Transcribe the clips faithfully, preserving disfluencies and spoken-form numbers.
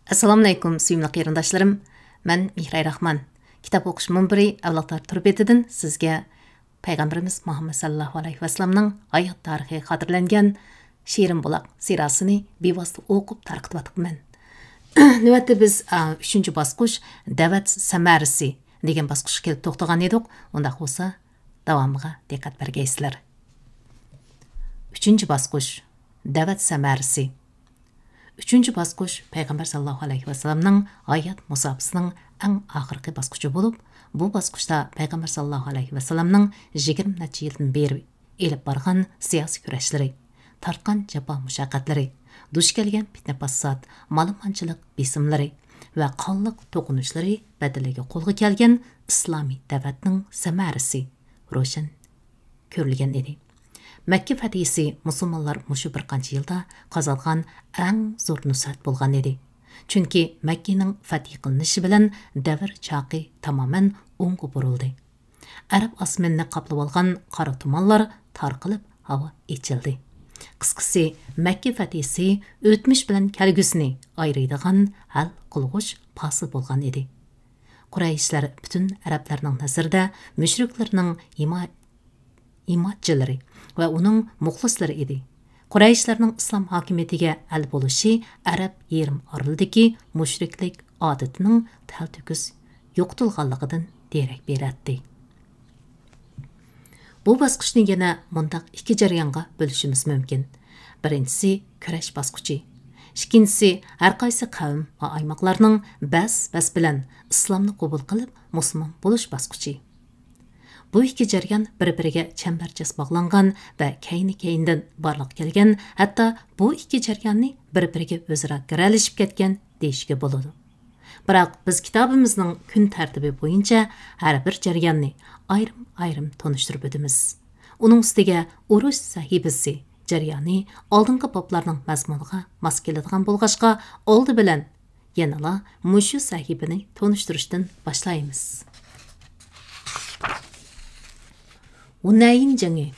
ئەسسالامۇئەلەيكۇم، سۆيۈملۈك قېرىنداشلىرىم. مەن مېھراي راخمان. كىتاب ئوقۇش مۇنبىرى ئەۋلادلار تور بېتىدىن سىزگە پەيغەمبىرىمىز مۇھەممەد ساللاللاھۇ ئەلەيھى ۋەسەللەمنىڭ ھايات تارىخى خاتىرىلەنگەن شېرىن بۇلاق سىراسىنى بىۋاسىتە ئوقۇپ تارقىتىۋاتىمەن. نۆۋەتتە بىز، ئا، ئۈچىنچى باسقۇچ، دەۋەت سەمەرىسى دېگەن باسقۇچقا كېلىپ توختىغان ئىدۇق. ئۇنداق بولسا، داۋامىغا دىققەت بەرگەيسىلەر. ئۈچىنچى باسقۇچ، دەۋەت سەمەرىسى. ئۈچىنچى باسقۇچ پەيغەمبەر ساللاللاھۇ ئەلەيھى ۋەسەللەمنىڭ ھايات مۇساپىسىنىڭ ئەڭ ئاخىرقى باسقۇچى بولۇپ، بۇ باسقۇچتا پەيغەمبەر ساللاللاھۇ ئەلەيھى ۋەسەللەمنىڭ يىگىرمە نەچچە يىلدىن بېرى ئېلىپ بارغان سىياسىي كۈرەشلىرى، تارتقان جاپا مۇشەققەتلىرى، دۇچ كەلگەن پىتنە پاسات، مالىمانچىلىق بېسىملىرى ۋە قانلىق توقۇنۇشلىرى بەدىلىگە قولغا كەلگەن ئىسلامىي دەۋەتنىڭ سەمەرىسى روشەن كۆرۈلگەن ئىدى. مەككە فەتھىسى مۇسۇلمانلار مۇشۇ بىر قانچە يىلدا قازانغان ئەڭ زور نۇسرەت بولغان ئىدى. چۈنكى مەككىنىڭ فەتھى قىلىنىشى بىلەن دەۋر چاقى تامامەن ئوڭغا بۇرۇلدى. ئەرەب ئاسمىنىنى قاپلىۋالغان قارا تۇمانلار تارقىلىپ، ھاۋا ئېچىلدى. قىسقىسى، مەككە فەتھىسى ئۆتمۈش بىلەن كەلگۈسىنى ئايرىيدىغان ھەل قىلغۇچ پاسىل بولغان ئىدى. قۇرەيشلەر پۈتۈن ئەرەبلەرنىڭ نەزىرىدە مۇشرىكلارنىڭ ھىما-، ھىمايىچىلىرى ۋە ئۇنىڭ مۇخلىسلىرى ئىدى. قۇرەيشلەرنىڭ ئىسلام ھاكىمىيىتىگە ئەل بولۇشى ئەرەب يېرىم ئارىلىدىكى مۇشرىكلىك ئادىتىنىڭ تەلتۆكۈس يوقىتىلغانلىقىدىن دېرەك بېرەتتى. بۇ باسقۇچنى يەنە مۇنداق ئىككى جەريانغا بۆلۈشىمىز مۇمكىن. بىرىنچىسى، كۈرەش باسقۇچى. ئىككىنچىسى، ھەرقايسى قەۋم ۋە ئايماقلارنىڭ بەس-بەس بىلەن ئىسلامنى قوبۇل قىلىپ، مۇسۇلمان بولۇش باسقۇچى. بۇ ئىككى جەريان بىر-بىرىگە چەمبەرچاس باغلانغان ۋە كەينى-كەينىدىن بارلىققا كەلگەن، ھەتتا بۇ ئىككى جەرياننى بىر-بىرىگە ئۆزئارا گىرەلىشىپ كەتكەن دېيىشكە بولىدۇ. بىراق بىز كىتابىمىزنىڭ كۈن تەرتىپى بويىچە ھەر بىر جەرياننى ئايرىم-ئايرىم تونۇشتۇرۇپ ئۆتىمىز. ئۇنىڭ ئۈستىگە ئۇرۇش سەھىپىسى جەريانى ئالدىنقى بابلارنىڭ مەزمۇنىغا ماس كېلىدىغان بولغاچقا، ئالدى بىلەن يەنىلا مۇشۇ سەھىپىنى تونۇشتۇرۇشتىن باشلايمىز. ھۇنەيىن جېڭى.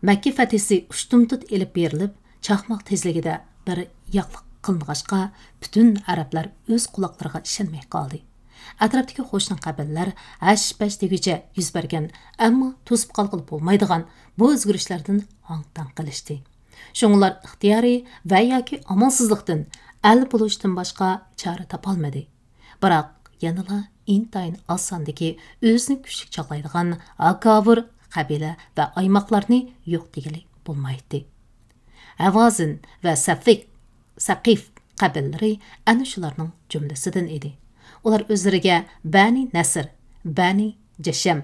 مەككە فەتھىسى ئۇشتۇمتۇت ئېلىپ بېرىلىپ، چاقماق تېزلىكىدە بىر ياقلىق قىلىنغاچقا، پۈتۈن ئەرەبلەر ئۆز قۇلاقلىرىغا ئىشەنمەي قالدى. ئەتراپتىكى قوشنا قەبىلىلەر ھەش-پەش دېگۈچە يۈز بەرگەن، ئەمما توسۇپ قالغىلى بولمايدىغان بۇ ئۆزگىرىشلەردىن ھاڭ-تاڭ قېلىشتى. شۇڭلار ئىختىيارىي ۋە ياكى ئامالسىزلىقتىن ئەل بولۇشتىن باشقا چارە تاپالمىدى. بىراق يەنىلا ئىنتايىن ئاز ساندىكى ئۆزىنى كۈچلۈك چاغلايدىغان ھاكاۋۇر قەبىلە ۋە ئايماقلارنى يوق دېگىلى بولمايتتى. ھەۋازىن ۋە سەفىك، سەقىف قەبىلىلىرى ئەنە شۇلارنىڭ جۈملىسىدىن ئىدى. ئۇلار ئۆزلىرىگە بەنى نەسر، بەنى جەشەم،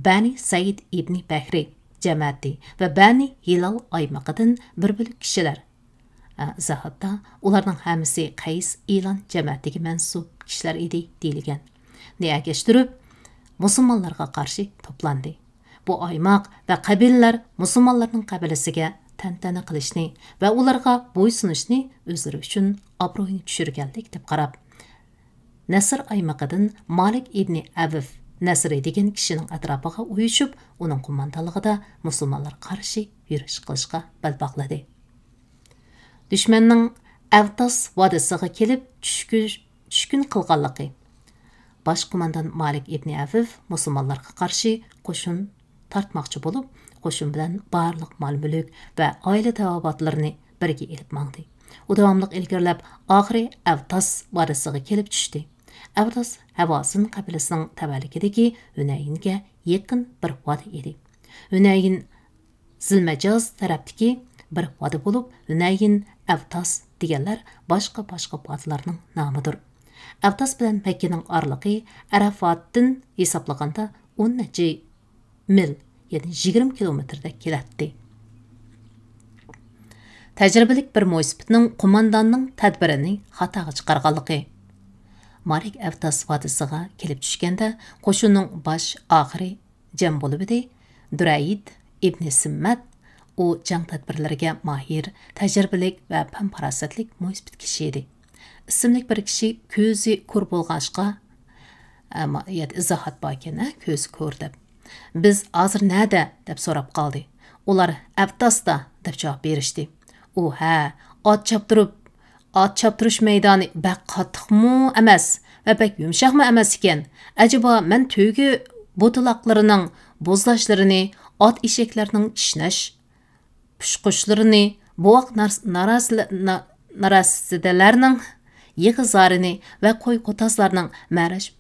بەنى سەئىد ئىبنى بەھرى جەمەتى ۋە بەنى ھىلال ئايمىقىدىن بىر بۆلەك كىشىلەر، ئە، ئىزاھاتتا، ئۇلارنىڭ ھەممىسى قەيس ئىلان جەمەتىگە مەنسۇپ كىشىلەر ئىدى، دېيىلگەن. نى ئەگەشتۈرۈپ، مۇسۇلمانلارغا قارشى توپلاندى. بۇ ئايماق ۋە قەبىلىلەر مۇسۇلمانلارنىڭ قەبىلىسىگە تەنتەنە قىلىشنى ۋە ئۇلارغا بويسۇنۇشنى ئۆزلىرى ئۈچۈن ئابرۇينى چۈشۈرگەنلىك دەپ قاراپ، نەسر ئايمىقىدىن مالىك ئىبنى ئەۋف نەسرى دېگەن كىشىنىڭ ئەتراپىغا ئۇيۇشۇپ، ئۇنىڭ قوماندانلىقىدا مۇسۇلمانلارغا قارشى يۈرۈش قىلىشقا بەل باغلىدى. دۈشمەننىڭ ئەۋتاس ۋادىسىغا كېلىپ چۈشكۈ-، چۈشكۈن قىلغانلىقى. باش قوماندان مالىك ئىبنى ئەۋف مۇسۇلمانلارغا قارشى قوشۇن تارتماقچى بولۇپ، قوشۇن بىلەن بارلىق مال-مۈلۈك ۋە ئائىلە تاۋابىئاتلىرىنى بىرگە ئېلىپ ماڭدى. ئۇ داۋاملىق ئىلگىرىلەپ، ئاخىرى ئەۋتاس ۋادىسىغا كېلىپ چۈشتى. ئەۋتاس ھەۋازىن قەبىلىسىنىڭ تەۋەلىكىدىكى ھۈنەيىنگە يېقىن بىر ۋادى ئىدى. ھۈنەيىن زىلمەجاز تەرەپتىكى بىر ۋادى بولۇپ، ھۈنەيىن، ئەۋتاس دېگەنلەر باشقا-باشقا ۋادىلارنىڭ نامىدۇر. ئەۋتاس بىلەن مەككىنىڭ ئارىلىقى ئەرەفاتتىن ھېسابلىغاندا ئون نەچچە مىل، يەنى يىگىرمە كىلومېتىردەك كېلەتتى. تەجرىبىلىك بىر مويسىپىتنىڭ قومانداننىڭ تەدبىرىنى خاتاغا چىقارغانلىقى. مالىك ئەۋتاس ۋادىسىغا كېلىپ چۈشكەندە، قوشۇننىڭ باش ئاخىرى جەم بولۇۋىدى. دۇرەيد ئىبنى سىممەت، ئۇ جەڭ تەدبىرلىرىگە ماھىر، تەجرىبىلىك ۋە پەم-پاراسەتلىك مويسىپىت كىشى ئىدى. ئىسىملىك بىر كىشى كۆزى كور بولغاچقا، ئەمما يەنە ئىزاھات باركەن، ھە، كۆزى كور دەپ. «بىز ھازىر نەدە؟» دەپ سوراپ قالدى. ئۇلار «ئەۋتاستا» دەپ جاۋاب بېرىشتى. ئۇ، «ھە، ئات چاپتۇرۇپ، ئات چاپتۇرۇش مەيدانى بەك قاتتىقمۇ ئەمەس ۋە بەك يۇمشاقمۇ ئەمەس ئىكەن. ئەجەبا مەن تۆگە بوتىلاقلىرىنىڭ بوزلاشلىرىنى، ئات ئېشەكلەرنىڭ كىشنەش پۇشقۇچلىرىنى، بوۋاق نار-، ناراسىلە-، نا-، ناراسىدىلەرنىڭ يىغا زارىنى ۋە قوي قوتازلارنىڭ مەرەش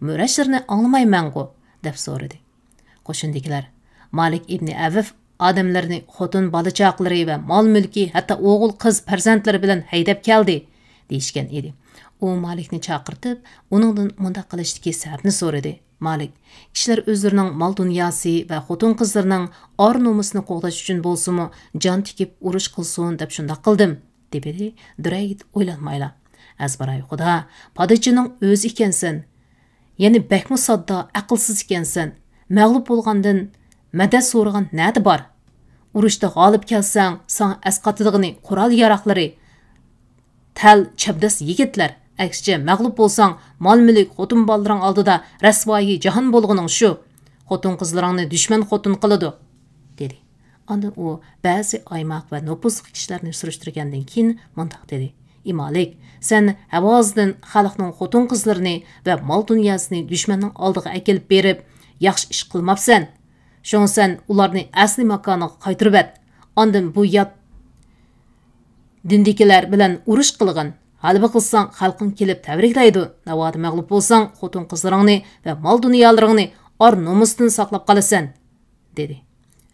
مۈرەشلىرىنى ئاڭلىمايمەنغۇ؟ دەپ سورىدى. قوشۇندىكىلەر، مالىك ئىبنى ئەۋف ئادەملىرىنى خوتۇن بالا-چاقىلىرى ۋە مال-مۈلكى، ھەتتا ئوغۇل-قىز پەرزەنتلىرى بىلەن ھەيدەپ كەلدى، دېيىشكەن ئىدى. ئۇ مالىكنى چاقىرتىپ، ئۇنىڭدىن مۇنداق قىلىشتىكى سەۋەبنى سورىدى. مالىك، كىشىلەر ئۆزلىرىنىڭ مال-دۇنياسى ۋە خوتۇن-قىزلىرىنىڭ ئار-نومۇسىنى قوغداش ئۈچۈن بولسىمۇ جان تىكىپ ئۇرۇش قىلسۇن دەپ شۇنداق قىلدىم، دېدى دۇرەيد ئويلانمايلا. ئەزبىراي خۇدا، پادىچىنىڭ ئۆزى ئىكەنسەن. يەنى بەكمۇ ساددا، ئەقىلسىز ئىكەنسەن. مەغلۇپ بولغاندىن مەدەت سورىغان نەدە بار؟ ئۇرۇشتا غالىب كەلسەڭ، ساڭا ئەسقاتىدىغىنى قورال-ياراغلىرى، تەل، چەبدەس يىگىتلەر. ئەكسىچە، مەغلۇپ بولساڭ، مال-مۈلۈك، خوتۇن-بالىلىرىڭ ئالدىدا رەسۋايى جاھان بولغىنىڭ شۇ. خوتۇن-قىزلىرىڭنى دۈشمەن خوتۇن قىلىدۇ، دېدى. ئاندىن ئۇ بەزى ئايماق ۋە نوپۇزلۇق كىشىلەرنى سۈرۈشتۈرگەندىن كېيىن مۇنداق دېدى: ئى مالىك، سەن ھاۋازىدىن خەلقنىڭ خوتۇن-قىزلىرىنى ۋە مال-دۇنياسىنى دۈشمەننىڭ ئالدىغا ئەكېلىپ بېرىپ، ياخشى ئىش قىلماپسەن. شۇڭا سەن ئۇلارنى ئەسلى ماكانىغا قايتۇرۇۋەت. ئاندىن بۇ يات دىندىكىلەر بىلەن ئۇرۇش قىلغىن. غەلىبە قىلساڭ، خەلقىڭ كېلىپ تەبرىكلەيدۇ. ناۋادا مەغلۇپ بولساڭ، خوتۇن-قىزلىرىڭنى ۋە مال-دۇنيالىرىڭنى ئار-نومۇستىن ساقلاپ قالىسەن، دېدى.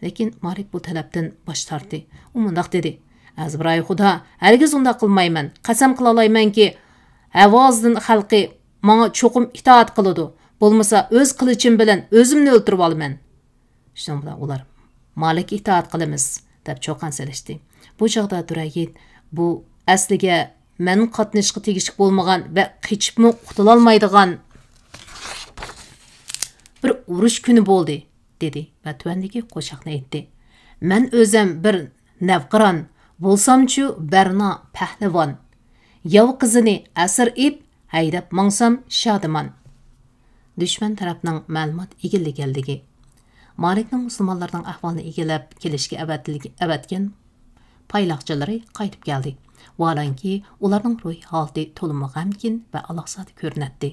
لېكىن مالىك بۇ تەلەپتىن باش تارتتى. ئۇ مۇنداق دېدى: ئەزبىراي خۇدا، ھەرگىز ئۇنداق قىلمايمەن. قەسەم قىلالايمەنكى، ھاۋازىدىن خەلقى ماڭا چوقۇم ئىتائەت قىلىدۇ. بولمىسا ئۆز قىلىچىم بىلەن ئۆزۈمنى ئۆلتۈرۈۋالىمەن. شۇنىڭ بىلەن ئۇلار، مالىككە ئىتائەت قىلىمىز، دەپ چۇقان سېلىشتى. بۇ چاغدا دۇرەيد، بۇ ئەسلىگە مەن قاتنىشىشقا تېگىشلىك بولمىغان ۋە قېچىپمۇ قۇتۇلالمايدىغان بىر ئۇرۇش كۈنى بولدى، دېدى ۋە تۆۋەندىكى قوشاقنى ئېيتتى: مەن ئۆزەم بىر نەۋقىران، بولسامچۇ بەرنا پەھلىۋان. ياۋا قىزىنى ئەسىر ئېلىپ، ھەيدەپ ماڭسام شادىمان. دۈشمەن تەرەپنىڭ مەلۇمات ئىگىلىگەنلىكى. مالىكنىڭ مۇسۇلمانلارنىڭ ئەھۋالىنى ئىگىلەپ كېلىشكە ئەۋەتىلگە-، ئەۋەتكەن پايلاقچىلىرى قايتىپ كەلدى. ۋاھالەنكى، ئۇلارنىڭ روھىي ھالىتى تولىمۇ غەمكىن ۋە ئالاقزادە كۆرۈنەتتى.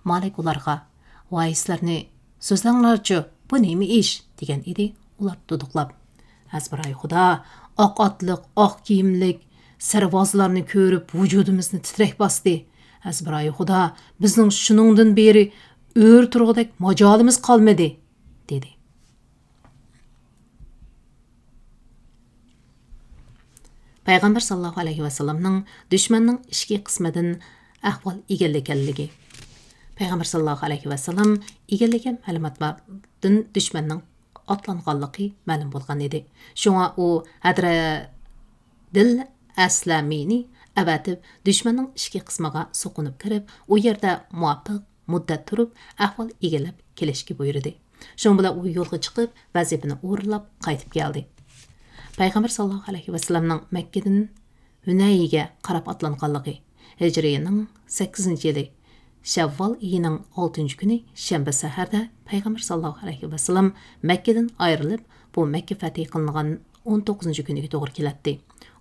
مالىك ئۇلارغا، ۋاي سىلەرنى، سۆزلەڭلارچۇ، بۇ نېمە ئىش؟ دېگەن ئىدى. ئۇلار دۇدۇقلاپ، ئەزبىراي خۇدا، ئاق ئاتلىق، ئاق كىيىملىك سەرۋازلارنى كۆرۈپ ۋۇجۇدىمىزنى تىترەك باستى. ئەزبىراي خۇدا، بىزنىڭ شۇنىڭدىن بېرى ئۆرە تۇرغۇدەك ماجالىمىز قالمىدى، دېدى. پەيغەمبەر ساللاللاھۇ ئەلەيھى ۋەسەللەمنىڭ دۈشمەننىڭ ئىچكى قىسمىدىن ئەھۋال ئىگىلىگەنلىكى. پەيغەمبەر ساللاللاھۇ ئەلەيھى ۋەسەللەم ئىگىلىگەن مەلۇماتلاردىن دۈشمەننىڭ ئاتلانغانلىقى مەلۇم بولغان ئىدى. شۇڭا ئۇ ھەدرەدىل ئەسلەمىنى ئەۋەتىپ، دۈشمەننىڭ ئىچكى قىسمىغا سوقۇنۇپ كىرىپ، ئۇ يەردە مۇۋاپىق مۇددەت تۇرۇپ، ئەھۋال ئىگىلەپ كېلىشكە بۇيرۇدى. شۇنىڭ بىلەن ئۇ يولغا چىقىپ، ۋەزىپىنى ئورۇنلاپ قايتىپ كەلدى. پەيغەمبەر ساللاللاھۇ ئەلەيھى ۋەسەللەمنىڭ مەككىدىن ھۈنەيگە قاراپ ئاتلانغانلىقى، ھىجرىيىنىڭ سەككىزىنچى يىلى شەۋۋال ئېيىنىڭ ئالتىنچى كۈنى شەنبە سەھەردە پەيغەمبەر ساللاللاھۇ ئەلەيھى ۋەسەللەم مەككىدىن ئايرىلىپ، بۇ مەككە فەتھى قىلىنغان ئون توققۇزىنچى كۈنىگە توغرا كېلەتتى.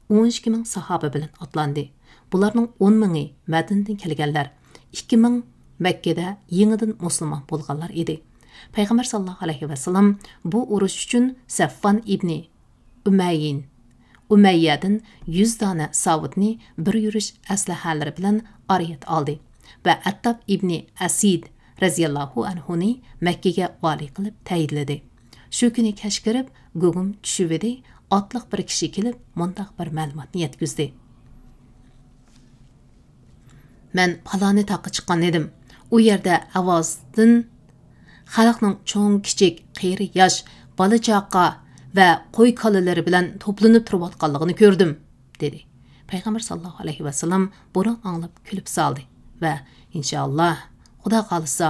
ئون ئىككى مىڭ ساھابە بىلەن ئاتلاندى. بۇلارنىڭ ئون مىڭى مەدىنىدىن كەلگەنلەر، ئىككى مىڭ مەككىدە يېڭىدىن مۇسۇلمان بولغانلار ئىدى. پەيغەمبەر ساللاللاھۇ ئەلەيھى ۋەسەللەم بۇ ئۇرۇش ئۈچۈن سەفۋان ئىبنى ئۈمەييىن، ئۈمەييەدىن يۈز دانە ساۋۇتنى بىر يۈرۈش ئەسلىھەلىرى بىلەن ئارىيەت ئالدى ۋە ئەتتاب ئىبنى ئەسىد رەزىياللاھۇ ئەنھۇنى مەككىگە ۋالىي قىلىپ تەيىنلىدى. شۇ كۈنى كەچ كىرىپ، گۇگۇم چۈشۈۋىدى، ئاتلىق بىر كىشى كېلىپ، مۇنداق بىر مەلۇماتنى يەتكۈزدى. مەن پالانى تاغقا چىققان ئىدىم. ئۇ يەردە ئاۋازدىن خەلقنىڭ چوڭ-كىچىك، قېرى-ياش، بالا-چاقا ۋە قوي-كالىلىرى بىلەن توپلىنىپ تۇرۇۋاتقانلىقىنى كۆردۈم، دېدى. پەيغەمبەر ساللاللاھۇ ئەلەيھى ۋەسەللەم بۇنى ئاڭلاپ كۈلۈپ سالدى ۋە، ئىنشائاللا، خۇدا خالىسا،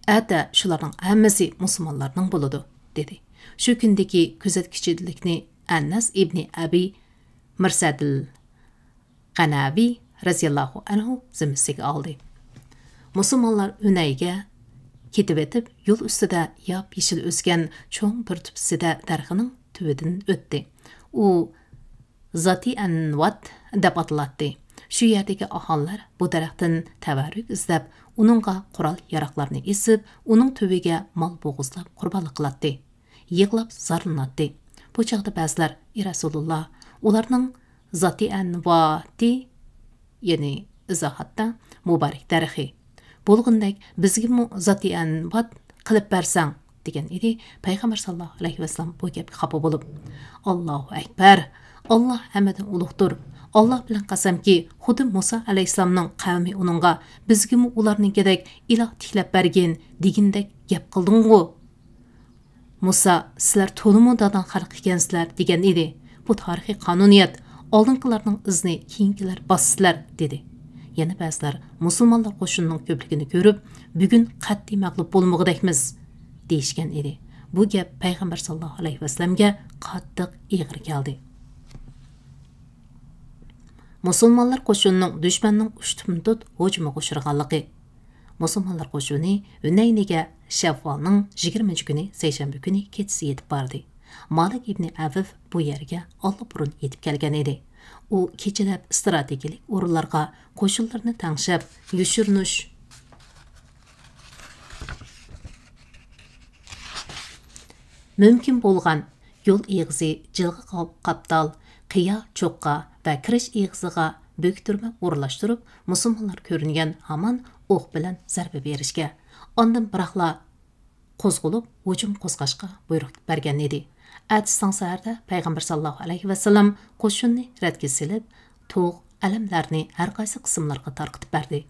ئەتە شۇلارنىڭ ھەممىسى مۇسۇلمانلارنىڭ بولىدۇ، دېدى. شۇ كۈندىكى كۆزەتكۈچىلىكنى ئەنەس ئىبنى ئەبى مىرسەدىل غەنەۋى رەزىياللاھۇ ئەنھۇ زىممىسىگە ئالدى. مۇسۇلمانلار ھۈنەيگە كېتىۋېتىپ، يول ئۈستىدە ياپيېشىل ئۆسكەن چوڭ بىر تۈپ سىدە دەرىخىنىڭ تۈۋىدىن ئۆتتى. ئۇ زاتى ئەنۋات دەپ ئاتىلاتتى. شۇ يەردىكى ئاھالىلەر بۇ دەرەختىن تەۋەررۈك ئىزدەپ، ئۇنىڭغا قورال-ياراغلارنى ئېسىپ، ئۇنىڭ تۈۋىگە مال بوغۇزلاپ قۇربانلىق قىلاتتى. يىغلاپ زارلىناتتى. بۇ چاغدا بەزىلەر: «ئى رەسۇلۇللا، ئۇلارنىڭ زاتى ئەنۋاتى»، يەنى ئىزاھاتتا مۇبارەك دەرىخى، «بولغىنىدەك بىزگىمۇ زاتى ئەنۋات قىلىپ بەرسەڭ» دېگەن ئىدى. پەيغەمبەر ساللاللاھۇ ئەلەيھى ۋەسەللەم بۇ گەپكە خاپا بولۇپ: «ئاللاھۇ ئەكبەر! ئاللاھ ھەممىدىن ئۇلۇغدۇر! ئاللاھ بىلەن قەسەمكى، خۇددى مۇسا ئەلەيھىسسالامنىڭ قەۋمى ئۇنىڭغا، بىزگىمۇ ئۇلارنىڭكىدەك ئىلاھ تىكلەپ بەرگىن دېگىنىدەك گەپ قىلدىڭغۇ؟» مۇسا، سىلەر تولىمۇ نادان خەلق ئىكەنسىلەر، دېگەن ئىدى. بۇ تارىخىي قانۇنىيەت، ئالدىنقىلارنىڭ ئىزىنى كېيىنكىلەر باسسىلەر، دېدى. يەنە بەزىلەر مۇسۇلمانلار قوشۇنىنىڭ كۆپلۈكىنى كۆرۈپ، بۈگۈن قەتئىي مەغلۇپ بولمىغۇدەكمىز، دېيىشكەن ئىدى. بۇ گەپ پەيغەمبەر ساللاللاھۇ ئەلەيھى ۋەسەللەمگە قاتتىق ئېغىر كەلدى. مۇسۇلمانلار قوشۇنىنىڭ دۈشمەننىڭ ئۇشتۇمتۇت ھۇجۇمىغا ئۇچرىغانلىقى. مۇسۇلمانلار قوشۇنى ھۈنەينىگە شەۋۋالنىڭ يىگىرمىنچى كۈنى، سەيشەنبە كۈنى كېچىسى يېتىپ باردى. مالىك ئىبنى ئەۋف بۇ يەرگە ئاللىبۇرۇن يېتىپ كەلگەن ئىدى. ئۇ كېچىلەپ ئىستراتېگىيەلىك ئورۇنلارغا قوشۇنلىرىنى تەڭشەپ، يوشۇرۇنۇش مۇمكىن بولغان يول ئېغىزى، جىلغا قاپ-، قاپتال، قىيا چوققا ۋە كىرىش ئېغىزىغا بۆكتۈرمە ئورۇنلاشتۇرۇپ، مۇسۇلمانلار كۆرۈنگەن ھامان ئوق بىلەن زەربە بېرىشكە، ئاندىن بىراقلا قوزغىلىپ ھۇجۇم قوزغاشقا بۇيرۇق بەرگەن ئىدى. ئەتىسى تاڭ سەھەردە پەيغەمبەر ساللاللاھۇ ئەلەيھى ۋەسەللەم قوشۇننى رەتكە سېلىپ، تۇغ، ئەلەملەرنى ھەر قايسى قىسىملارغا تارقىتىپ بەردى.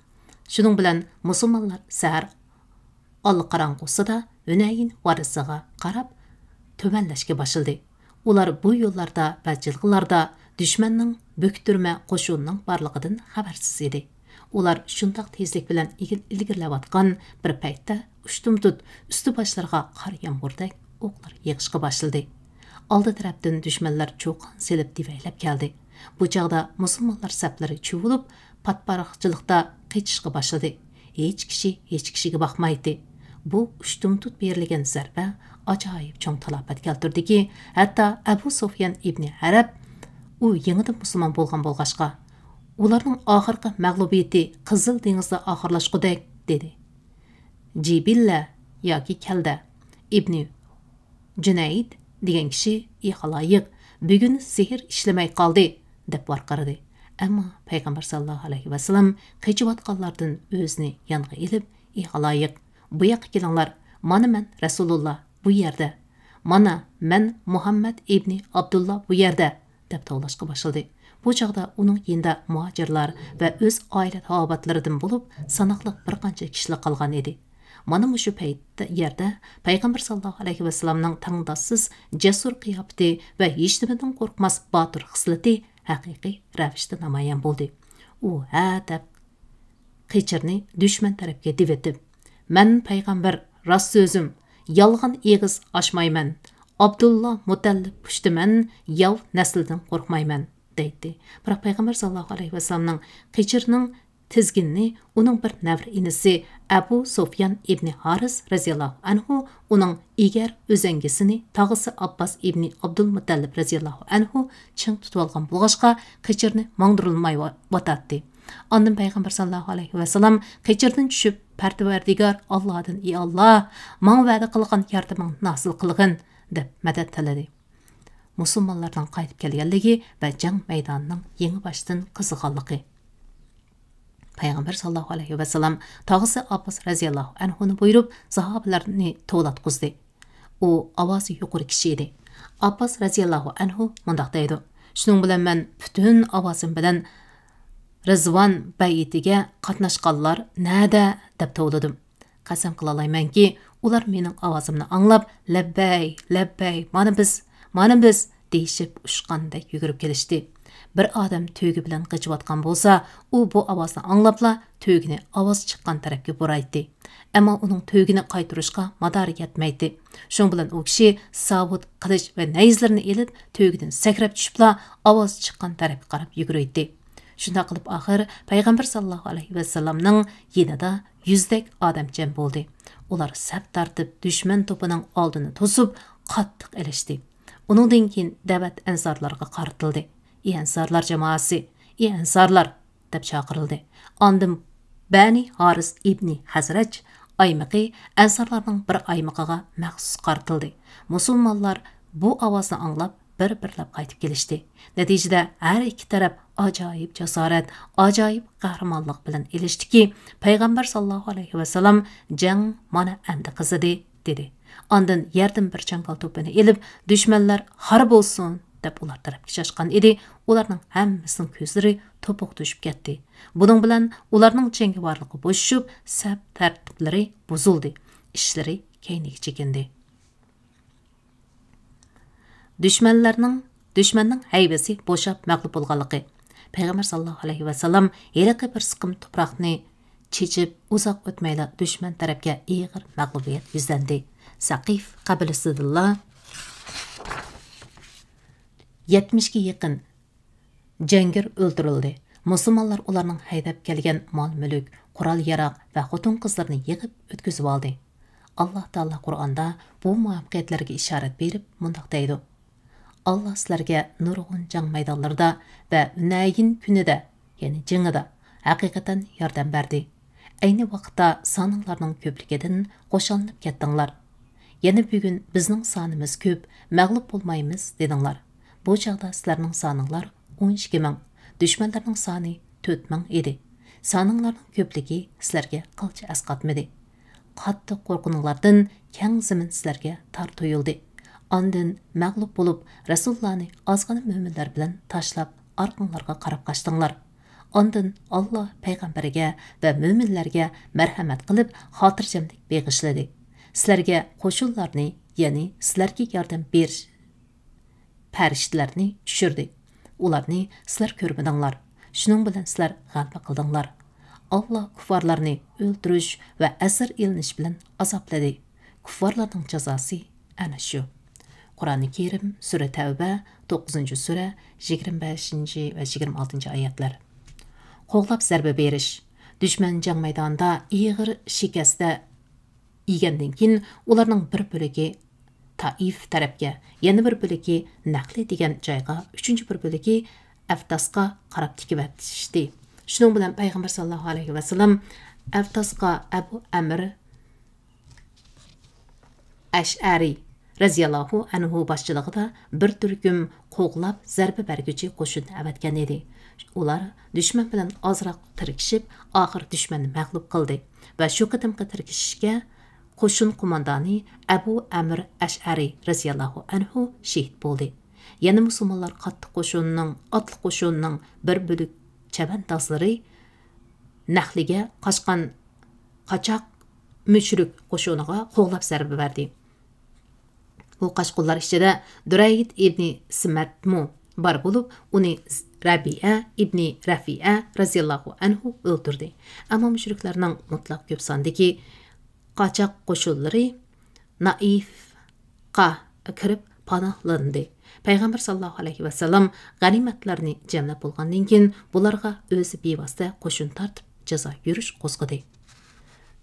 شۇنىڭ بىلەن مۇسۇلمانلار سەھەر ئاللىقاراڭغۇسىدا ھۈنەيىن ۋادىسىغا قاراپ تۆۋەنلەشكە باشلىدى. ئۇلار بۇ يوللاردا ۋە جىلغىلاردا دۈشمەننىڭ بۆكتۈرمە قوشۇنىنىڭ بارلىقىدىن خەۋەرسىز ئىدى. ئۇلار شۇنداق تېزلىك بىلەن ئىگىل-، ئىلگىرىلەۋاتقان بىر پەيتتە، ئۇشتۇمتۇت ئۈستى باشلىرىغا قار يامغۇردەك ئوقلار يېغىشقا باشلىدى. ئالدى تەرەپتىن دۈشمەنلەر چۇقان سېلىپ دېۋەيلەپ كەلدى. بۇ چاغدا مۇسۇلمانلار سەپلىرى چۇۋۇلۇپ، پاتپاراقچىلىقتا قېچىشقا باشلىدى. ھېچ كىشى ھېچ كىشىگە باقمايتتى. بۇ ئۇشتۇمتۇت بېرىلگەن زەربە ئاجايىپ چوڭ تالاپەت كەلتۈردىكى، ھەتتا ئەبۇ سۇفيان ئىبنى ھەرب، ئۇ يېڭىدىن مۇسۇلمان بولغان بولغاچقا، ئۇلارنىڭ ئاخىرقى مەغلۇبىيىتى قىزىل دېڭىزدا ئاخىرلاشقۇدەك، دېدى. جىبىللە ياكى كەلدە ئىبنى جۈنەيد دېگەن كىشى: «ئى خالايىق، بۈگۈن سېھىر ئىشلىمەي قالدى!» دەپ ۋارقىرىدى. ئەمما پەيغەمبەر ساللاللاھۇ ئەلەيھى ۋەسەللەم قېچىۋاتقانلاردىن ئۆزىنى يانغا ئېلىپ: «ئى خالايىق، بۇ ياققا كېلىڭلار، مانا مەن رەسۇلۇللا بۇ يەردە، مانا مەن مۇھەممەد ئىبنى ئابدۇللا بۇ يەردە» دەپ توۋلاشقا باشلىدى. بۇ چاغدا ئۇنىڭ يېنىدا مۇھاجىرلار ۋە ئۆز ئائىلە تاۋابىئاتلىرىدىن بولۇپ ساناقلىق بىر قانچە كىشىلا قالغان ئىدى. مانا مۇشۇ پەيت-، يەردە پەيغەمبەر ساللاللاھۇ ئەلەيھى ۋەسەللەمنىڭ تەڭداشسىز جەسۇر قىياپىتى ۋە ھېچنېمىدىن قورقماس باتۇر خىسلىتى ھەقىقىي رەۋىشتە نامايان بولدى. ئۇ ھە دەپ قېچىرنى دۈشمەن تەرەپكە دېۋىتىپ، «مەن پەيغەمبەر، راست سۆزۈم، يالغان ئېغىز ئاچمايمەن. ئابدۇللا مۇتەللىپ پۇشتىمەن، ياۋ نەسلىدىن قورقمايمەن» دەيتتى. بىراق پەيغەمبەر ساللاللاھۇ ئەلەيھى ۋەسەللەمنىڭ قېچىرنىڭ تىزگىنىنى ئۇنىڭ بىر نەۋرە ئىنىسى ئەبۇ سۇفيان ئىبنى ھارىس رەزىياللاھۇ ئەنھۇ، ئۇنىڭ ئېگەر ئۈزەڭگىسىنى تاغىسى ئابباس ئىبنى ئابدۇلمۇتەللىپ رەزىياللاھۇ ئەنھۇ چىڭ تۇتۇۋالغان بولغاچقا، قېچىرنى ماڭدۇرالمايۋاتاتتى. ئاندىن پەيغەمبەر ساللاللاھۇ ئەلەيھى ۋەسەللەم قېچىردىن چۈشۈپ، «پەرۋەردىگار ئاللاھدىن، ئى ئاللاھ، ماڭا ۋەدە قىلغان ياردىمىڭنى ھاسىل قىلغىن» دەپ مەدەت تىلىدى. مۇسۇلمانلارنىڭ قايتىپ كەلگەنلىكى ۋە جەڭ مەيدانىنىڭ يېڭى باشتىن قىزىغانلىقى. پەيغەمبەر ساللاللاھۇ ئەلەيھى ۋەسەللەم تاغىسى ئابباس رەزىياللاھۇ ئەنھۇنى بۇيرۇپ، ساھابىلەرنى توۋلاتقۇزدى. ئۇ ئاۋازى يۇقىرى كىشى ئىدى. ئابباس رەزىياللاھۇ ئەنھۇ مۇنداق دەيدۇ: «شۇنىڭ بىلەن مەن پۈتۈن ئاۋازىم بىلەن، رىزۋان بەيئىتىگە قاتناشقانلار نەدە؟ دەپ توۋلىدىم. قەسەم قىلالايمەنكى، ئۇلار مېنىڭ ئاۋازىمنى ئاڭلاپ، لەببەي، لەببەي، مانا بىز، مانا بىز دېيىشىپ ئۇچقاندەك يۈگۈرۈپ كېلىشتى. بىر ئادەم تۆگە بىلەن قېچىۋاتقان بولسا، ئۇ بۇ ئاۋازنى ئاڭلاپلا تۆگىنى ئاۋاز چىققان تەرەپكە بۇرايتتى. ئەمما ئۇنىڭ تۆگىنى قايتۇرۇشقا مادارى يەتمەيتتى. شۇنىڭ بىلەن ئۇ كىشى ساۋۇت، قىلىچ ۋە نەيزىلىرىنى ئېلىپ، تۆگىدىن سەكرەپ چۈشۈپلا ئاۋاز چىققان تەرەپكە قاراپ يۈگۈرۈۋىدى. شۇنداق قىلىپ ئاخىر پەيغەمبەر ساللاللاھۇ ئەلەيھى ۋەسەللەمنىڭ يېنىدا يۈزدەك ئادەم جەم بولدى. ئۇلار سەپ تارتىپ دۈشمەن توپىنىڭ ئالدىنى توسۇپ قاتتىق ئېلىشتى. ئۇنىڭدىن كېيىن دەۋەت ئەنسارلارغا قارىتىلدى. ئى ئەنسارلار جامائەسى! ئى ئەنسارلار! دەپ چاقىرىلدى. ئاندىن بەنى ھارىس ئىبنى خەزرەج ئايمىقى ئەنسارلارنىڭ بىر ئايمىقىغا مەخسۇس قارىتىلدى. مۇسۇلمانلار بۇ ئاۋازنى ئاڭلاپ، بىر-بىرلەپ قايتىپ كېلىشتى. نەتىجىدە ھەر ئىككى تەرەپ ئاجايىپ جاسارەت، ئاجايىپ قەھرىمانلىق بىلەن ئېلىشتىكى، پەيغەمبەر ساللاللاھۇ ئەلەيھى ۋەسەللەم، «جەڭ مانا ئەمدى قىزىدى» دېدى. ئاندىن يەردىن بىر چاڭگال توپىنى ئېلىپ، «دۈشمەنلەر خار بولسۇن!» دەپ ئۇلار تەرەپكە چاچقان ئىدى. ئۇلارنىڭ ھەممىسىنىڭ كۆزلىرى توپۇق توشۇپ كەتتى. بۇنىڭ بىلەن ئۇلارنىڭ جەڭگىۋارلىقى بوشىشىپ، سەپ تەرتىپلىرى بۇزۇلدى. ئىشلىرى كەينىگە چېكىندى. دۈشمەنلەرنىڭ، دۈشمەننىڭ ھەيۋىسى بوشاپ مەغلۇپ بولغانلىقى. پەيغەمبەر ساللاللاھۇ ئەلەيھى ۋەسەللەم ھېلىقى بىر سىقىم تۇپراقنى چېچىپ، ئۇزاق ئۆتمەيلا دۈشمەن تەرەپكە ئېغىر مەغلۇبىيەت يۈزلەندى. سەقىف قەبىلىسىدىنلا يەتمىشكە يېقىن جەڭگىر ئۆلتۈرۈلدى. مۇسۇلمانلار ئۇلارنىڭ ھەيدەپ كەلگەن مال-مۈلۈك، قورال-ياراغ ۋە خوتۇن-قىزلىرىنى يىغىپ ئۆتكۈزۈۋالدى. ئاللاھ تائالا قۇرئاندا بۇ مۇۋەپپەقىيەتلەرگە ئىشارەت بېرىپ مۇنداق دەيدۇ: «ئاللاھ سىلەرگە نۇرغۇن جەڭ مەيدانلىرىدا ۋە ھۈنەيىن كۈنىدە، يەنى جېڭىدا، ھەقىقەتەن ياردەم بەردى. ئەينى ۋاقىتتا سانىڭلارنىڭ كۆپلۈكىدىن خۇشاللىنىپ كەتتىڭلار. يەنە بۈگۈن بىزنىڭ سانىمىز كۆپ، مەغلۇپ بولمايمىز دېدىڭلار. بۇ چاغدا سىلەرنىڭ سانىڭلار ئون ئىككى مىڭ، دۈشمەنلەرنىڭ سانى تۆت مىڭ ئىدى. سانىڭلارنىڭ كۆپلۈكى سىلەرگە قىلچە ئەسقاتمىدى. قاتتىق قورققىنىڭلاردىن كەڭ زېمىن سىلەرگە تار تۇيۇلدى. ئاندىن مەغلۇپ بولۇپ، رەسۇلۇللانى ئازغىنە مۆمىنلەر بىلەن تاشلاپ، ئارقىڭلارغا قاراپ قاچتىڭلار. ئاندىن ئاللاھ پەيغەمبىرىگە ۋە مۆمىنلەرگە مەرھەمەت قىلىپ، خاتىرجەملىك بېغىشلىدى. سىلەرگە قوشۇنلارنى، يەنى سىلەرگە ياردەم بېرىش پەرىشتىلەرنى چۈشۈردى. ئۇلارنى سىلەر كۆرمىدىڭلار. شۇنىڭ بىلەن سىلەر غەلىبە قىلدىڭلار. ئاللاھ كۇففارلارنى ئۆلتۈرۈش ۋە ئەسىر ئېلىنىش بىلەن ئازابلىدى. كۇففارلارنىڭ جازاسى ئەنە شۇ.» قۇرئانى كەرىم، سۈرە تەۋبە، توققۇزىنچى سۈرە، يىگىرمە بەشىنچى ۋە يىگىرمە ئالتىنچى ئايەتلەر. قوغلاپ زەربە بېرىش. دۈشمەن جەڭ مەيدانىدا ئېغىر شىكەستە يېگەندىن كېيىن، ئۇلارنىڭ بىر بۆلىكى تائىف تەرەپكە، يەنە بىر بۆلىكى نەخلى دېگەن جايغا، ئۈچىنچى بىر بۆلىكى ئەفتاسقا قاراپ تىكىۋېتىشتى. شۇنىڭ بىلەن پەيغەمبەر ساللاللاھۇ ئەلەيھى ۋەسەللەم ئەفتاسقا ئەبۇ ئەمىر ئەشئەرى رەزىياللاھۇ ئەنھۇ باشچىلىقىدا بىر تۈركۈم قوغلاپ زەربە بەرگۈچى قوشۇن ئەۋەتكەن ئىدى. ئۇلار دۈشمەن بىلەن ئازراق تىركىشىپ، ئاخىر دۈشمەننى مەغلۇپ قىلدى ۋە شۇ قېتىمقى تىركىشىشكە قوشۇن قوماندانى ئەبۇ ئەمىر ئەشئەرى رەزىياللاھۇ ئەنھۇ شېھىت بولدى. يەنە مۇسۇلمانلار قاتتىق قوشۇنىنىڭ، ئاتلىق قوشۇنىنىڭ بىر بۆلۈك چەۋەندازلىرى نەخلىگە قاچقان قاچاق مۈشرىك قوشۇنىغا قوغلاپ زەربە بەردى. بۇ قاچقۇنلار ئىچىدە دۇرەيد ئىبنى سىمەتمۇ بار بولۇپ، ئۇنى رەبىئە ئىبنى رەفىئە رەزىياللاھۇ ئەنھۇ ئۆلتۈردى. ئەمما مۈشرىكلەرنىڭ مۇتلەق كۆپ ساندىكى قاچاق قوشۇنلىرى نائىفقا كىرىپ پاناھلاندى. پەيغەمبەر ساللاللاھۇ ئەلەيھى ۋەسەللەم غەنىيمەتلەرنى جەملەپ بولغاندىن كېيىن، بۇلارغا ئۆزى بىۋاسىتە قوشۇن تارتىپ، جازا يۈرۈش قوزغىدى.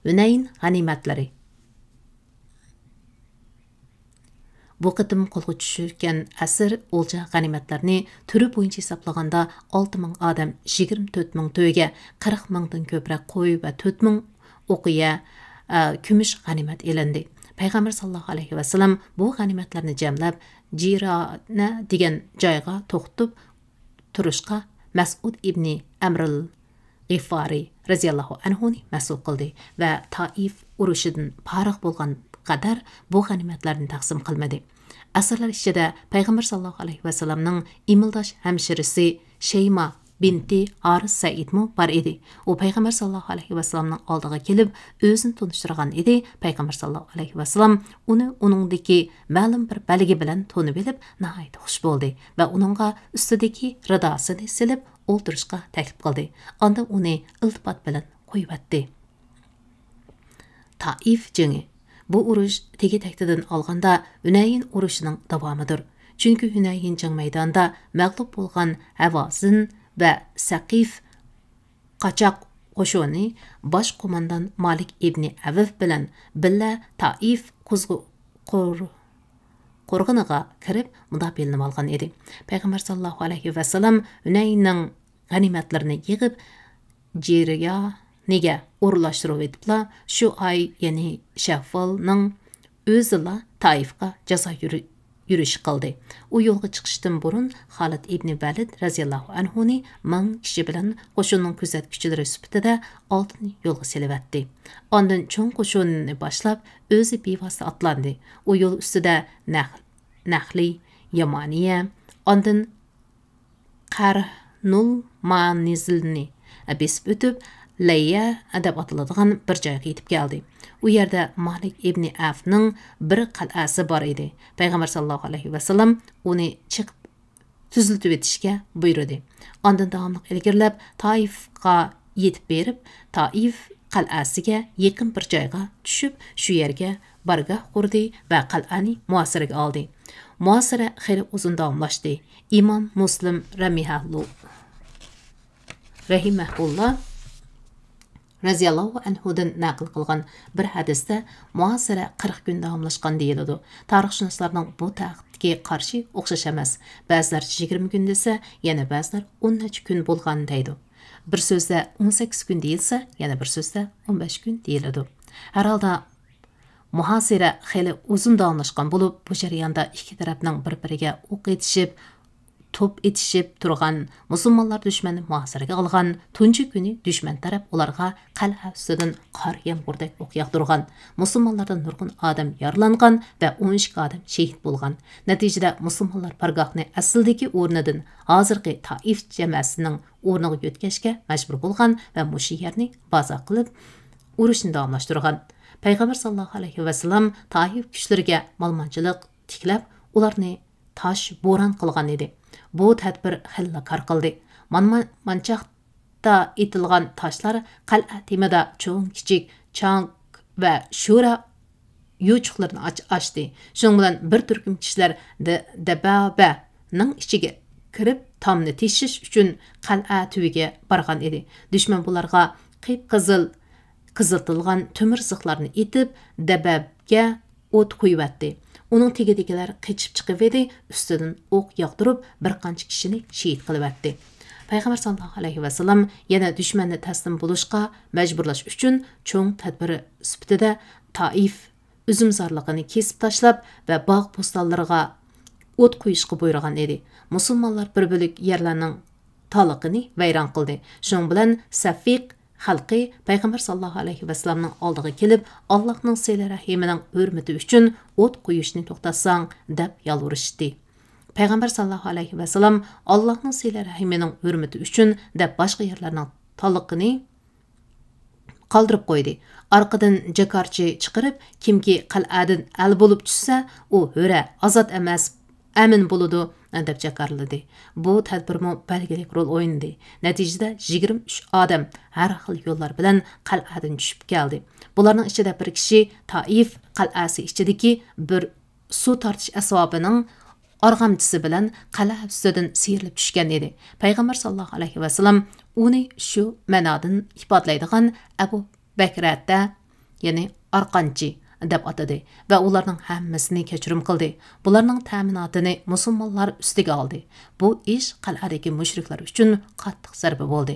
ھۈنەيىن غەنىيمەتلىرى. بۇ قېتىم قولغا چۈشكەن ئەسىر، ئولجا غەنىيمەتلەرنى تۈرى بويىچە ھېسابلىغاندا، ئالتە مىڭ ئادەم، يىگىرمە تۆت مىڭ تۆگە، قىرىق مىڭدىن كۆپرەك قوي ۋە تۆت مىڭ ئوقىيە، ئە، كۈمۈش غەنىيمەت ئېلىندى. پەيغەمبەر ساللاللاھۇ ئەلەيھى ۋەسەللەم بۇ غەنىيمەتلەرنى جەملەپ، جىرانە دېگەن جايغا توختىتىپ تۇرۇشقا، مەسئۇد ئىبنى ئەمرىل غىفارى رەزىياللاھۇ ئەنھۇنى مەسئۇل قىلدى ۋە تائىف ئۇرۇشىدىن پارىغ بولغان قەدەر بۇ غەنىيمەتلەرنى تەقسىم قىلمىدى. ئەسىرلەر ئىچىدە پەيغەمبەر ساللاللاھۇ ئەلەيھى ۋەسەللەمنىڭ ئىمىلداش ھەمشىرىسى شەيما بىنتى ھارىس سەئىدمۇ بار ئىدى. ئۇ پەيغەمبەر ساللاللاھۇ ئەلەيھى ۋەسەللەمنىڭ ئالدىغا كېلىپ، ئۆزىنى تونۇشتۇرغان ئىدى. پەيغەمبەر ساللاللاھۇ ئەلەيھى ۋەسەللەم ئۇنى ئۇنىڭدىكى مەلۇم بىر بەلگە بىلەن تونۇۋېلىپ، ناھايىتى خۇش بولدى ۋە ئۇنىڭغا ئۈستىدىكى رىداسىنى سېلىپ، ئولتۇرۇشقا تەكلىپ قىلدى. ئاندىن ئۇنى ئىلتىپات بىلەن قويۇۋەتتى. تائىف جېڭى. بۇ ئۇرۇش تېگى-تەكتىدىن ئالغاندا ھۈنەيىن ئۇرۇشىنىڭ داۋامىدۇر. چۈنكى ھۈنەيىن جەڭ مەيدانىدا مەغلۇپ بولغان ھەۋازىن ۋە سەقىف قاچاق قوشۇنى باش قوماندان مالىك ئىبنى ئەۋف بىلەن بىللە تائىف قوزغا-، قور-، قورغىنىغا كىرىپ مۇداپىئەلىنىۋالغان ئىدى. پەيغەمبەر ساللاللاھۇ ئەلەيھى ۋەسەللەم ھۈنەيننىڭ غەنىيمەتلىرىنى يىغىپ، جىريانىگە ئورۇنلاشتۇرۇۋېتىپلا، شۇ ئاي، يەنى شەۋۋالنىڭ ئۆزىلا تائىفقا جازا يۈرۈ-، يۈرۈشى قىلدى. ئۇ يولغا چىقىشتىن بۇرۇن خالىد ئىبنى ۋەلىد رەزىياللاھۇ ئەنھۇنى مىڭ كىشى بىلەن قوشۇننىڭ كۆزەتكۈچىلىرى سۈپىتىدە ئالدىن يولغا سېلىۋەتتى. ئاندىن چوڭ قوشۇنىنى باشلاپ، ئۆزى بىۋاسىتە ئاتلاندى. ئۇ يول ئۈستىدە نەخ-، نەخلى، يامانىيە، ئاندىن قەرنۇل مانىزىلنى بېسىپ ئۆتۈپ، لەييە دەپ ئاتىلىدىغان بىر جايغا يېتىپ كەلدى. ئۇ يەردە مالىك ئىبنى ئەفنىڭ بىر قەلئەسى بار ئىدى. پەيغەمبەر ساللاللاھۇ ئەلەيھى ۋەسەللەم ئۇنى چېقىپ تۈزۈلتۈۋېتىشكە بۇيرۇدى. ئاندىن داۋاملىق ئىلگىرىلەپ، تائىفقا يېتىپ بېرىپ، تائىف قەلئەسىگە يېقىن بىر جايغا چۈشۈپ، شۇ يەرگە بارگاھ قۇردى ۋە قەلئەنى مۇھاسىرىگە ئالدى. مۇھاسىرە خېلى ئۇزۇن داۋاملاشتى. ئىمام مۇسلىم رەمىھەللۇ-، رەھىمەھۇللا رەزىياللاھۇ ئەنھۇدىن نەقىل قىلغان بىر ھەدىستە مۇھاسىرە قىرىق كۈن داۋاملاشقان دېيىلىدۇ. تارىخشۇناسلارنىڭ بۇ تەنقىدكە قارىشى ئوخشاش ئەمەس. بەزىلەر يىگىرمە كۈن دېسە، يەنە بەزىلەر ئون نەچچە كۈن بولغان دەيدۇ. بىر سۆزدە ئون سەككىز كۈن دېيىلسە، يەنە بىر سۆزدە ئون بەش كۈن دېيىلىدۇ. ھەر ھالدا، مۇھاسىرە خېلى ئۇزۇن داۋاملاشقان بولۇپ، بۇ جەرياندا ئىككى تەرەپنىڭ بىر-بىرىگە ئوق ئېتىشىپ، توپ ئېتىشىپ تۇرغان مۇسۇلمانلار دۈشمەننى مۇھاسىرىگە ئالغان. تۇنجى كۈنى دۈشمەن تەرەپ ئۇلارغا قەلئە ئۈستىدىن قار يامغۇردەك ئوق ياغدۇرغان. مۇسۇلمانلاردىن نۇرغۇن ئادەم يارىلانغان ۋە ئون ئىككى ئادەم شېھىت بولغان. نەتىجىدە مۇسۇلمانلار بارگاھنى ئەسلىدىكى ئورنىدىن، ھازىرقى تائىف جامەسىنىڭ ئورنىغا يۆتكەشكە مەجبۇر بولغان ۋە مۇشۇ يەرنى بازار قىلىپ، ئۇرۇشنى داۋاملاشتۇرغان. پەيغەمبەر ساللاللاھۇ ئەلەيھى ۋەسەللەم تائىف كۈچلىرىگە مالىمانچىلىق تىكلەپ، ئۇلارنى تاش بوران قىلغان ئىدى. بۇ تەدبىر خېلىلا كار قىلدى. مانما-، مانچاقتا ئېتىلغان تاشلار قەلئە تېمىدا چوڭ-كىچىك، چاڭ ۋە شورا يوچۇقلىرىنى ئاچ-، ئاچتى. شۇنىڭ بىلەن بىر تۈركۈم كىشىلەر دە-، دەبابەنىڭ ئىچىگە كىرىپ، تامنى تېشىش ئۈچۈن قەلئە تۈۋىگە بارغان ئىدى. دۈشمەن بۇلارغا قىپقىزىل قىزىتىلغان تۆمۈر زىخلارنى ئېتىپ، دەبابەگە ئوت قويۇۋەتتى. ئۇنىڭ تېگىدىكىلەر قېچىپ چىقىۋىدى، ئۈستىدىن ئوق ياغدۇرۇپ، بىر قانچە كىشىنى شېھىت قىلىۋەتتى. پەيغەمبەر ساللاللاھۇ ئەلەيھى ۋەسەللەم يەنە دۈشمەننى تەسلىم بولۇشقا مەجبۇرلاش ئۈچۈن چوڭ تەدبىر سۈپىتىدە تائىف ئۈزۈمزارلىقىنى كېسىپ تاشلاپ ۋە باغ بوستانلىرىغا ئوت قويۇشقا بۇيرۇغان ئىدى. مۇسۇلمانلار بىر بۆلەك يەرلەرنىڭ تالىقىنى ۋەيران قىلدى. شۇنىڭ بىلەن سەفىق خەلقى پەيغەمبەر ساللاللاھۇ ئەلەيھى ۋەسەللەمنىڭ ئالدىغا كېلىپ، «ئاللاھنىڭ سىلە رەھىمىنىڭ ھۆرمىتى ئۈچۈن ئوت قويۇشنى توختاتساڭ» دەپ يالۋۇرۇشتى. پەيغەمبەر ساللاللاھۇ ئەلەيھى ۋەسەللەم، «ئاللاھنىڭ سىلە رەھىمىنىڭ ھۆرمىتى ئۈچۈن» دەپ باشقا يەرلەرنىڭ تالىقىنى قالدۇرۇپ قويدى. ئارقىدىن جاكارچى چىقىرىپ، «كىمكى قەلئەدىن ئەل بولۇپ چۈشسە، ئۇ ھۆرە، ئازاد ئەمەس، ئەمىن بولىدۇ» دەپ جاكارلىدى. بۇ تەدبىرمۇ بەلگىلىك رول ئوينىدى. نەتىجىدە يىگىرمە ئۈچ ئادەم ھەر خىل يوللار بىلەن قەلئەدىن چۈشۈپ كەلدى. بۇلارنىڭ ئىچىدە بىر كىشى تائىف قەلئەسى ئىچىدىكى بىر سۇ تارتىش ئەسۋابىنىڭ ئارغامچىسى بىلەن قەلئە ئۈستىدىن سىيرىلىپ چۈشكەن ئىدى. پەيغەمبەر ساللاللاھۇ ئەلەيھى ۋەسەللەم ئۇنى شۇ مەنادىن ئىپادىلەيدىغان ئەبۇ بەكرەتە، يەنى ئارقانچى دەپ ئاتىدى ۋە ئۇلارنىڭ ھەممىسىنى كەچۈرۈم قىلدى. بۇلارنىڭ تەمىناتىنى مۇسۇلمانلار ئۈستىگە ئالدى. بۇ ئىش قەلئەدىكى مۇشرىكلار ئۈچۈن قاتتىق زەربە بولدى.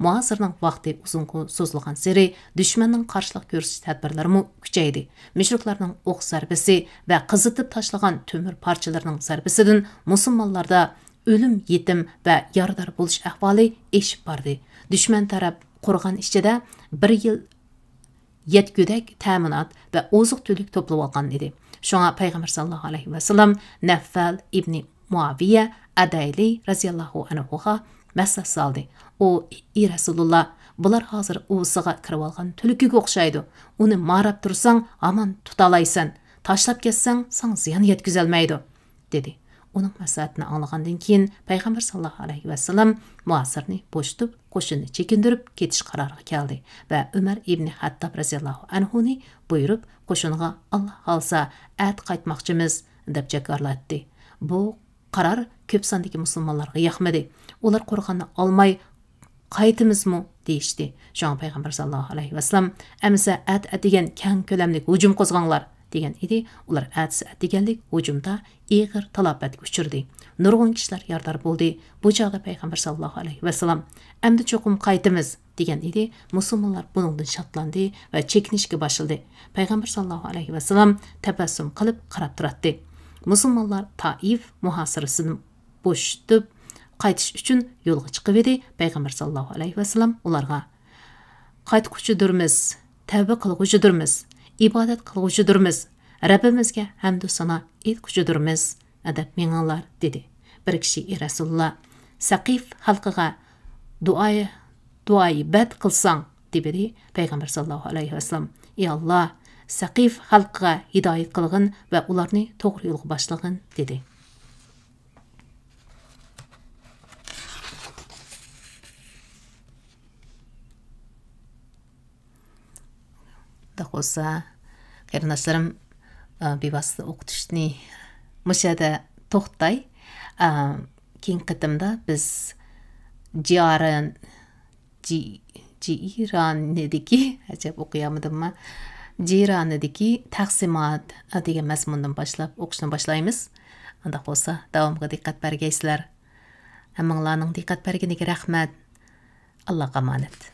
مۇھاسىرنىڭ ۋاقتى ئۇزۇنغا سوزۇلغانسېرى، دۈشمەننىڭ قارشىلىق كۆرسىتىش تەدبىرلىرىمۇ كۈچەيدى. مۇشرىكلارنىڭ ئوق زەربىسى ۋە قىزىتىپ تاشلىغان تۆمۈر پارچىلىرىنىڭ زەربىسىدىن مۇسۇلمانلاردا ئۆلۈم، يېتىم ۋە يارىدار بولۇش ئەھۋالى ئېشىپ باردى. دۈشمەن تەرەپ قورغان ئىچىدە بىر يىل يەتكۈدەك تەمىنات ۋە ئوزۇق-تۈلۈك توپلىۋالغان ئىدى. شۇڭا پەيغەمبەر ساللاللاھۇ ئەلەيھى ۋەسەللەم نەفەل ئىبنى مۇئاۋىيە ئەدەيلى رەزىياللاھۇ ئەنھۇغا مەسلىھەت سالدى. ئۇ، «ئى رەسۇلۇللا، بۇلار ھازىر ئۇۋىسىغا كىرىۋالغان تۈلكىگە ئوخشايدۇ. ئۇنى ماراپ تۇرساڭ، ھامان تۇتالايسەن. تاشلاپ كەتسەڭ، ساڭا زىيان يەتكۈزەلمەيدۇ» دېدى. ئۇنىڭ مەسلىھەتىنى ئاڭلىغاندىن كېيىن، پەيغەمبەر ساللاللاھۇ ئەلەيھى ۋەسەللەم مۇھاسىرنى بوشىتىپ، قوشۇننى چېكىندۈرۈپ كېتىش قارارىغا كەلدى ۋە ئۆمەر ئىبنى خەتتاب رەزىياللاھۇ ئەنھۇنى بۇيرۇپ، قوشۇنغا، «ئاللا خالىسا، ئەتە قايتماقچىمىز» دەپ جاكارلاتتى. بۇ قارار كۆپ ساندىكى مۇسۇلمانلارغا ياقمىدى. ئۇلار قورغاننى ئالماي، «قايتىمىزمۇ؟» دېيىشتى. شۇڭا پەيغەمبەر ساللاللاھۇ ئەلەيھى ۋەسەللەم، «ئەمىسە ئەتە ئەتىگەن كەڭ كۆلەملىك ھۇجۇم قوزغاڭلار» دېگەن ئىدى. ئۇلار ئەتىسى ئەتىگەنلىك ھۇجۇمدا ئېغىر تالاپەتكە ئۇچرىدى. نۇرغۇن كىشىلەر يارىدار بولدى. بۇ چاغدا پەيغەمبەر ساللاللاھۇ ئەلەيھى ۋەسسالام، «ئەمدى چوقۇم قايتىمىز» دېگەن ئىدى. مۇسۇلمانلار بۇنىڭدىن شادلاندى ۋە چېكىنىشكە باشلىدى. پەيغەمبەر ساللاللاھۇ ئەلەيھى ۋەسسالام تەبەسسۇم قىلىپ قاراپ تۇراتتى. مۇسۇلمانلار تائىف مۇھاسىرىسىدىن بوشىتىپ قايتىش ئۈچۈن يولغا چىقىۋىدى. پەيغەمبەر ساللاللاھۇ ئەلەيھى ۋەسسالام ئۇلارغا، «قايتقۇچىدۇرمىز، تەۋبە قىلغۇچىدۇرمىز، ئىبادەت قىلغۇچىدۇرمىز، رەببىمىزگە ھەمدۇ سانا ئېيتقۇچىدۇرمىز، دەپ مېڭىڭلار» دېدى. بىر كىشى، «ئى رەسۇلۇللا، سەقىف خەلقىگە دۇئايى، دۇئايى بەت قىلساڭ» دېدى. پەيغەمبەر ساللاللاھۇ ئەلەيھى ۋەسسالام، «ئى ئاللا، سەقىف خەلقىگە ھىدايەت قىلغىن ۋە ئۇلارنى توغرا يولغا باشلىغىن» دېدى. شۇنداق بولسا، قېرىنداشلىرىم، ئا، بىۋاسىتە ئوقۇتۇشنى مۇشۇ يەردە توختاي. ئا، كېيىنكى قېتىمدا بىز جىيارەن، جى-، جىرانىدىكى، ئەجەب ئوقۇيالمىدىمما؟ جىرانىدىكى تەقسىمات دېگەن مەزمۇندىن باشلاپ ئوقۇشنى باشلايمىز. ئۇنداق بولسا، داۋامىغا دىققەت بەرگەيسىلەر. ھەممىڭلارنىڭ دىققەت بەرگىنىگە رەھمەت. ئاللاغا ئامانەت.